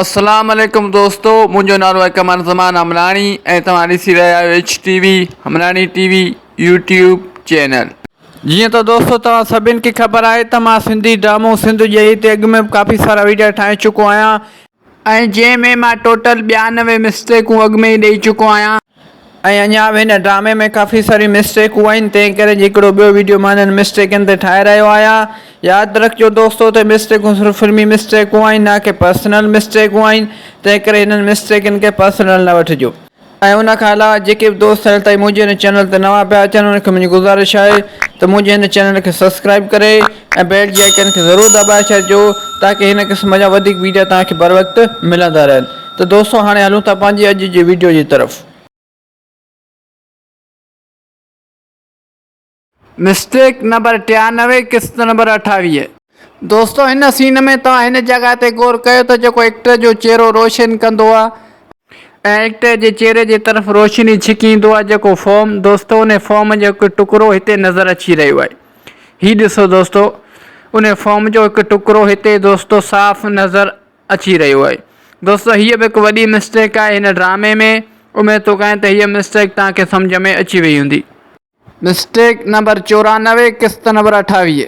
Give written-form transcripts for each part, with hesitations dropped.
اسلام عليڪم دوستو منهنجو نالو آهي قمر زمان حملاڻي ۽ توهان ڏسي رهيا آهيو H T V Hamlani T V YouTube channel. جيئن ته دوستو توهان سڀن کي خبر آهي ته مان سنڌي ڊرامو سنڌ ڄئي تي اڳ ۾ به ڪافي سارا ويڊيا ٺاهي چڪو آهيان ۽ جنهن ۾ مان ٽوٽل 92 مسٽيڪون اڳ ۾ ئي ڏئي چڪو آهيان. ۽ اڃا به هن ڊرامي ۾ ڪافي ساريون مسٽيڪون آهن تنهن ڪري هڪڙو ٻيو ويڊيو مان انهن مسٽيڪن تي ٺاهي رهيو آهيان ياد رکجو دوستو ته مسٽيڪون صرف فلمي مسٽيڪون آهن نه ڪي پرسنل مسٽيڪون آهن تنهن ڪري هنن مسٽيڪن کي پرسنل نه وٺجو. ۽ ان کان علاوه جيڪي به دوست هيل تائين منهنجي هن چينل تي نوان پيا اچن انهن کي منهنجي گذارش آهي ته منهنجي هن چينل کي سبسڪرائب ڪري ۽ بيل جي آئيڪن کي ضرور دٻائي ڇڏجو تاڪه هن قسم جا وڌيڪ ويڊيا توهان کي بروقت ملندا رهن. ته دوستو هاڻي هلون ٿا پنهنجي اڄ جي ويڊيو جي طرف. مسٽيڪ نمبر 93 قسط نمبر 28. دوستو هن سين ۾ توهان هن جڳهه تي غور ڪيو ته جيڪو ايڪٽر جو چهرو روشن ڪندو آ ۽ ايڪٽر جي چهري جي طرف روشني ڇڪيندو آ جيڪو فوم دوستو ان فوم جو هڪ ٽڪرو هتي نظر اچي رهيو آهي هي ڏسو دوستو ان فوم جو هڪ ٽڪرو هتي دوستو صاف نظر اچي رهيو آهي. دوستو هيء به هڪ وڏي مسٽيڪ آهي هن ڊرامي ۾ اميد ٿو ڪيان ته هيء مسٽيڪ توهان کي سمجهه ۾ اچي وئي هوندي. مسٽيڪ نمبر 94 قسط نمبر 28.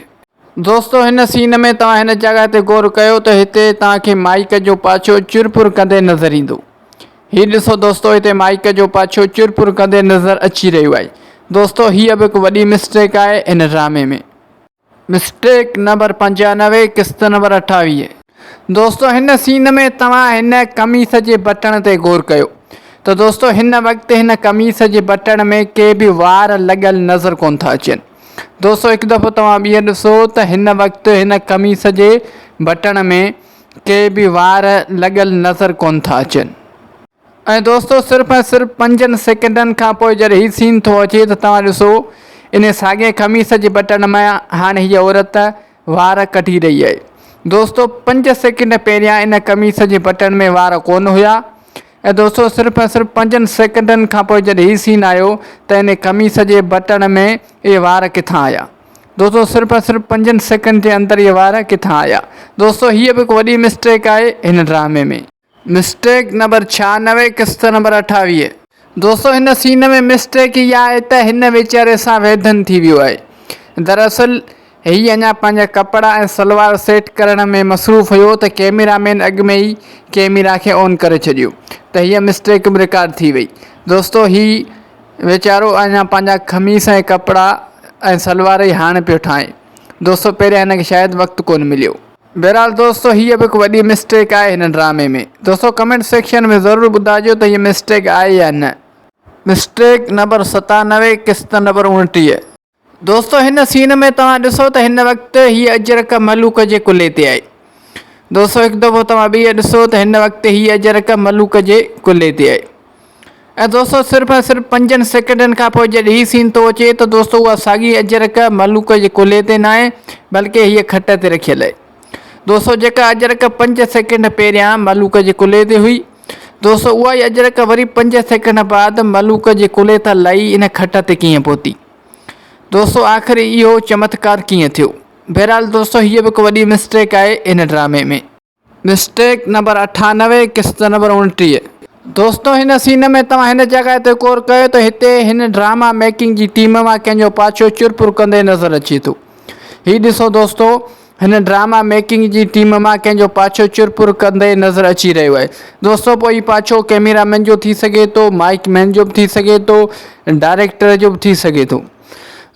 دوستو هن سين ۾ توهان هن جڳهه تي غور ڪيو ته هتي توهان کي مائيڪ جو پاڇو چرپر ڪندي نظر ايندو. هي ڏسو دوستو هتي مائيڪ جو پاڇو چرپر ڪندي نظر اچي رهيو آهي. دوستو هيء به هڪ وڏي مسٽيڪ آهي هن ڊرامي ۾. مسٽيڪ نمبر 95 قسط نمبر 28. دوستو هن سين ۾ توهان هن قميص جي بٽڻ تي غور ڪيو ته دوستو هن وقت هن قميص جي بٽڻ ۾ ڪي به وار لڳل نظر ڪون ٿا اچن دوستو هڪ دفعو توهان ٻيهر ڏسو ته هن وقت هن قميص جي بٽڻ ۾ ڪي به وار لڳل نظر ڪون ٿا اچن. ۽ دوستو صرف ۽ صرف پنجن سيڪنڊن کان پوء جڏهن هي سين ٿو اچي ته توهان ڏسو انهي ساڳئي قميص جي بٽڻ مان هاڻي هيء عورت وار ڪڍي رهي آهي. دوستو پنج سيڪنڊ پهريان ان قميص جي بٽڻ ۾ وار ڪونه هيا ۽ دوستو صرف ۽ صرف پنجن سيڪنڊن کان پوء جڏهن هي سين آيو ته انهي قميص جي بٽڻ ۾ اهي وار ڪٿان آيا. دوستو صرف ۽ صرف پنجن سيڪنڊ جي اندر اهي وار ڪٿان آيا. دوستو هيء به هڪ وڏي مسٽيڪ آهي هن ڊرامي ۾. مسٽيڪ نمبر 96 قسط نمبر 28. دوستو هن سين ۾ مسٽيڪ اها آهي ته هن ويچاري سان ويڌن ٿي ويو آهي. دراصل هي اڃا پنهنجا ڪپڙا ۽ سلوار سيٽ ڪرڻ ۾ مصروف هيو ته ڪيميرا مين اڳ ۾ ئي ڪيميرا کي آن ڪري ڇڏيو ته هيء مسٽيڪ به رڪارڊ ٿي وئي. دوستو هي ويچارو اڃا پنهنجا قميص ۽ ڪپڙا ۽ سلوار ئي هاڻ پيو ٺاهي. دوستو پهريان هن کي شايد وقت ڪونه مليو. بهرحال دوستو هيء به هڪ وڏي مسٽيڪ آهي هن ڊرامي ۾ دوستو ڪمينٽ سيڪشن ۾ ضرور ٻڌائجو ته هيء مسٽيڪ آهي يا نه. مسٽيڪ نمبر 97 قسط نمبر 29. دوستو هن سين ۾ توهان ڏسو ته هن وقت هيء اجرڪ ملوڪ جي ڪلهي تي آهي. دوستو هڪ دفعو توهان ٻيهر ڏسو ته هن وقت هيء اجرڪ ملوڪ جي ڪلهي تي آهي. ۽ دوستو صرف ۽ صرف پنجن سيڪنڊن کان پوء جڏهن هي سين ٿو اچي ته دوستو اها ساڳي اجرڪ ملوڪ جي ڪلهي تي ناهي بلڪه هيء کٽ تي رکيل آهي. دوستو جيڪا اجرڪ پنج سيڪنڊ پهريان ملوڪ جي ڪلهي تي هئي دوستو اها ئي اجرڪ وري پنج سيڪنڊ بعد ملوڪ جي ڪلهي تان لهي ان کٽ تي ڪيئن پهتي؟ دوستو آخر اهو چمتڪار ڪيئن ٿيو؟ بهرحال دوستو هيء به هڪ وڏي مسٽيڪ آهي هن ڊرامي ۾. مسٽيڪ نمبر 98 قسط نمبر 29. دوستو هن سين ۾ توهان هن جڳهه تي غور ڪيو ته هتي هن ڊراما ميڪنگ جي ٽيم مان ڪنهن جو پاڇو چرپر ڪندي نظر اچي ٿو. هي ڏسو دوستو هن ڊراما ميڪنگ جي ٽيم مان ڪنهن جو پاڇو چرپر ڪندي نظر اچي رهيو آهي. دوستو پوء هي پاڇو ڪيميرا مين جو ٿي سگهي ٿو، مائيڪ مين جو به ٿي سگهي ٿو، ڊائريڪٽر جو به ٿي سگهي ٿو.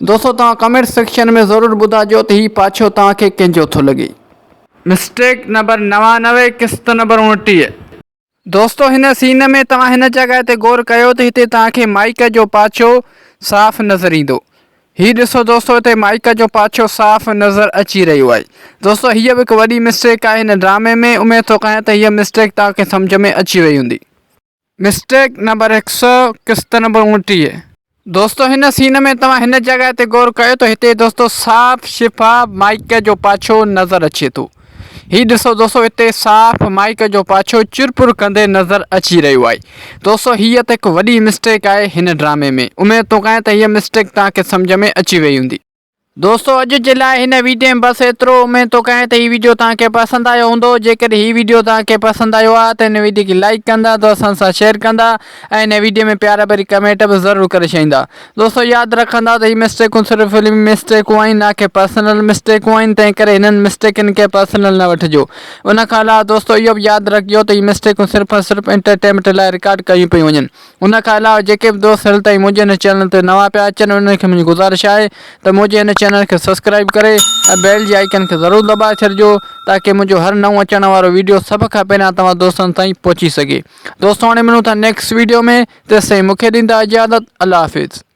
دوستو توهان ڪمينٽ سيڪشن ۾ ضرور ٻڌائجو ته هي پاڇو توهان کي ڪنهن جو ٿو لڳي. مسٽيڪ نمبر 99 قسط نمبر 29. دوستو هن سين ۾ توهان هن جڳهه تي غور ڪيو ته هتي توهان کي مائيڪ جو پاڇو صاف نظر ايندو. هي ڏسو دوستو هتي مائيڪ جو پاڇو صاف نظر اچي رهيو آهي. دوستو هيء به هڪ وڏي مسٽيڪ آهي هن ڊرامي ۾ اميد ٿو ڪيان ته هيء مسٽيڪ توهان کي سمجهه ۾ اچي وئي هوندي. مسٽيڪ نمبر هڪ سئو قسط نمبر 29. دوستو هن سين ۾ توهان هن جڳهه تي غور ڪيو ته هتي دوستو صاف شفاف مائيڪ جو پاڇو نظر اچي ٿو. هي ڏسو دوستو هتي صاف مائيڪ جو پاڇو چرپر ڪندي نظر اچي رهيو آهي. دوستو هيء ته هڪ وڏي مسٽيڪ آهي هن ڊرامي ۾. اميد ٿو ڪيان ته هيء مسٽيڪ توهان کي سمجهه ۾ اچي وئي هوندي. دوستو اڄ جي لاء هن ويڊيو ۾ بس ايترو اميد ٿو ڪيان ته هي ويڊيو توهان کي پسند آيو هوندو جيڪڏهن هي ويڊيو توهان کي پسند آيو آهي ته هن ويڊيو کي لائيڪ ڪندا دوستن سان شيئر ڪندا ۽ هن ويڊيو ۾ پيار ڀري ڪمينٽ به ضرور ڪري ڇڏيندا دوستو ياد رکندا ته هي مسٽيڪون صرف فلمي مسٽيڪون آهن نه ڪي پرسنل مسٽيڪون آهن تنهن ڪري هنن مسٽيڪن کي پرسنل نه وٺجو ان کان علاوه دوستو اهو به ياد رکجو ته هي مسٽيڪون صرف ۽ صرف انٽرٽينمينٽ لاء رڪارڊ ڪيون پيون وڃن ان کان علاوه جيڪي به دوست هيل تائين منهنجي هن چينل تي نوان پيا اچن انهن کي منهنجي گذارش آهي ته منهنجي هن چينل کي سبسڪرائب ڪري ۽ بيل جي آئيڪن کي ضرور دٻائي ڇڏجو تاڪه منهنجو هر نئون اچڻ وارو ويڊيو سڀ کان پهريان توهان دوستن تائين پهچي سگهي دوستو هاڻي ملون ٿا نيڪسٽ ويڊيو ۾ تيستائين مونکي ڏيندا اجازت الله حافظ.